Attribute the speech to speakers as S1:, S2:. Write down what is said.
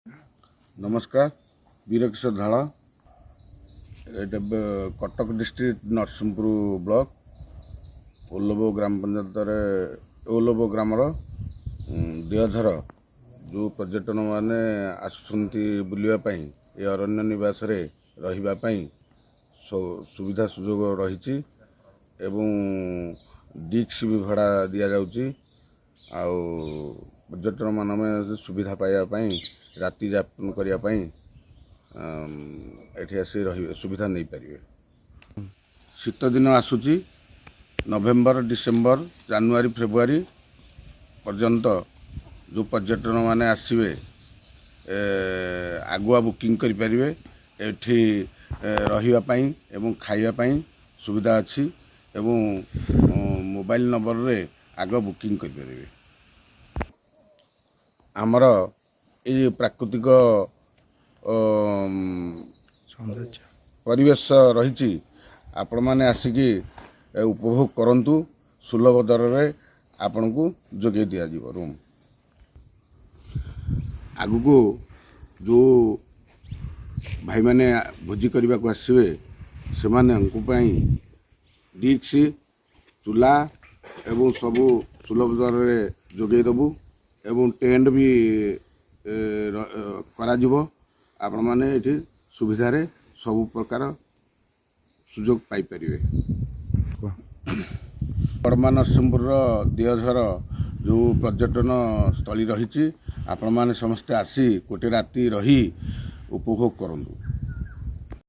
S1: ନମସ୍କାର, ବୀରକିଶୋର ଧଳ। ଏଇଟା Cuttack district, Narasinghpur block, ଓଲବ ଗ୍ରାମ ପଞ୍ଚାୟତରେ ଓଲବ ଗ୍ରାମର ଦେଓଝର। ଯେଉଁ ପର୍ଯ୍ୟଟନମାନେ ଆସୁଛନ୍ତି ବୁଲିବା ପାଇଁ, ଏ ଅରଣ୍ୟ ନିବାସରେ ରହିବା ପାଇଁ ସୁବିଧା ସୁଯୋଗ ରହିଛି ଏବଂ ଡିସ୍କ ବି ଭଡ଼ା ଦିଆଯାଉଛି। ଆଉ ପର୍ଯ୍ୟଟନମାନେ ସୁବିଧା ପାଇବା ପାଇଁ, ରାତି ଯାପନ କରିବା ପାଇଁ ଏଠି ଆସି ରହିବେ, ସୁବିଧା ନେଇପାରିବେ। ଶୀତ ଦିନ ଆସୁଛି। ନଭେମ୍ବର, ଡିସେମ୍ବର, ଜାନୁଆରୀ, ଫେବୃଆରୀ ପର୍ଯ୍ୟନ୍ତ ଯେଉଁ ପର୍ଯ୍ୟଟନମାନେ ଆସିବେ, ଆଗୁଆ ବୁକିଂ କରିପାରିବେ। ଏଠି ରହିବା ପାଇଁ ଏବଂ ଖାଇବା ପାଇଁ ସୁବିଧା ଅଛି ଏବଂ ମୋବାଇଲ ନମ୍ବରରେ ଆଗ ବୁକିଂ କରିପାରିବେ। ଆମର ଏଇ ପ୍ରାକୃତିକ
S2: ସୌନ୍ଦର୍ଯ୍ୟ।
S1: ପରିବେଶ ରହିଛି। ଆପଣମାନେ ଆସିକି ଉପଭୋଗ କରନ୍ତୁ। ସୁଲଭ ଦରରେ ଆପଣଙ୍କୁ ଯୋଗାଇ ଦିଆଯିବ ରୁମ୍। ଆଗକୁ ଯେଉଁ ଭାଇମାନେ ଭୋଜି କରିବାକୁ ଆସିବେ, ସେମାନଙ୍କ ପାଇଁ ଡିସ୍କ, ଚୁଲା ଏବଂ ସବୁ ସୁଲଭ ଦରରେ ଯୋଗାଇ ଦେବୁ ଏବଂ ଟେଣ୍ଟ ବି କରାଯିବ। ଆପଣମାନେ ଏଠି ସୁବିଧାରେ ସବୁ ପ୍ରକାର ସୁଯୋଗ ପାଇପାରିବେ। ବଡ଼ମା ନରସିଂହପୁରର ଦେଓଝର ଯେଉଁ ପର୍ଯ୍ୟଟନ ସ୍ଥଳୀ ରହିଛି, ଆପଣମାନେ ସମସ୍ତେ ଆସି ଗୋଟେ ରାତି ରହି ଉପଭୋଗ କରନ୍ତୁ।